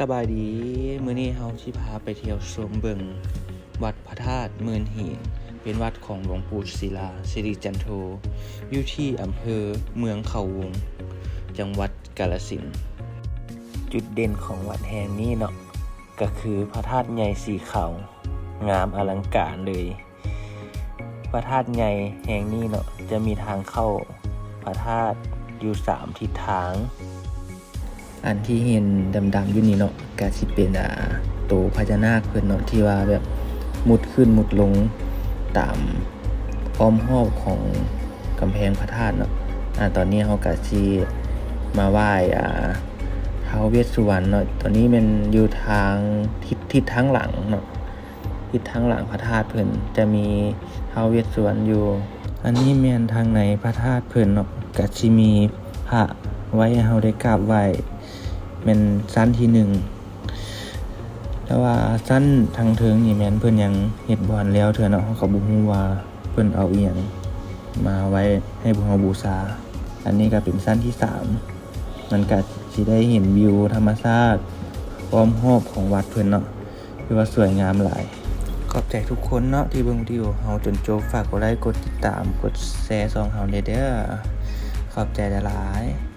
ສະບາຍດີ, ມື້ນີ້ເຮົາຊິພາໄປທ່ຽວຊົມເບິ່ງວັດພະທາດໝື່ນຫີນ, ເປັນວັດຂອງຫຼວງປູ່ສິລາ ສິລິຈັນໂທ ຢູ່ທີ່ອຳເພີເມືອງເຂົາວົງ ຈັງຫວັດກາລະສິນ. ຈຸດເດັ່ນຂອງວັດແຫ່ງນີ້ເນາະ ກໍຄືພະທາດໃຫຍ່ສີຂາວ ງາມອະລັງການເລີຍ. ພະທາດໃຫຍ່ແຫ່ງນີ້ເນາະ ຈະມີທາງເຂົ້າພະທາດຢູ່ສາມທິດທາງ. ອັນທີ່ເຫັນດຳໆຢູ່ນີ້ເນາະ ກະຊິເປັນ ອ່າ ໂຕພະຍານາກເພິ່ນເນາະ ທີ່ວ່າແບບມຸດຂຶ້ນມຸດລົງຕາມອ້ອມຮອບຂອງກຳແພງພະທາດເນາະ. ອາ ຕອນນີ້ເຮົາກະຊິມາໄຫວ້ ອາ ທ້າວເວດສຸວັນເນາະ. ຕອນນີ້ແມ່ນຢູ່ທາງທິດ ທິດທາງຫຼັງເນາະ. ທິດທາງຫຼັງພະທາດເພິ່ນຈະມີທ້າວເວດສຸວັນຢູ່. ອັນນີ້ແມ່ນທາງໃນພະທາດເພິ່ນເນາະ, ກະຊິມີພະໄວ້ໃຫ້ເຮົາໄດ້ກາບໄຫວ້ ແມ່ນຊັ້ນທີໜຶ່ງ. ແຕ່ວ່າຊັ້ນທາງເທິງນີ້ແມ່ນເພິ່ນຍັງເຮັດບໍ່ທັນແລ້ວເທື່ອເນາະ, ເຮົາກໍບໍ່ຮູ້ວ່າເພິ່ນເອົາອີ່ຫຍັງມາໄວ້ໃຫ້ພວກເຮົາບູຊາ. ອັນນີ້ກໍເປັນຊັ້ນທີສາມ, ມັນກະຊິໄດ້ເຫັນວິວທຳມະຊາດອ້ອມຮອບຂອງວັດເພິ່ນເນາະ. ຖືວ່າສວຍງາມຫຼາຍ. ຂອບໃຈທຸກຄົນເນາະທີ່ເບິ່ງວິດີໂອເຮົາຈົນຈົບ. ຝາກກົດໄລ້ ກົດຕິດຕາມ ກົດແຊຊ່ອງເຮົາແດ່ເດີ. ຂອບໃຈຫຼາຍໆ.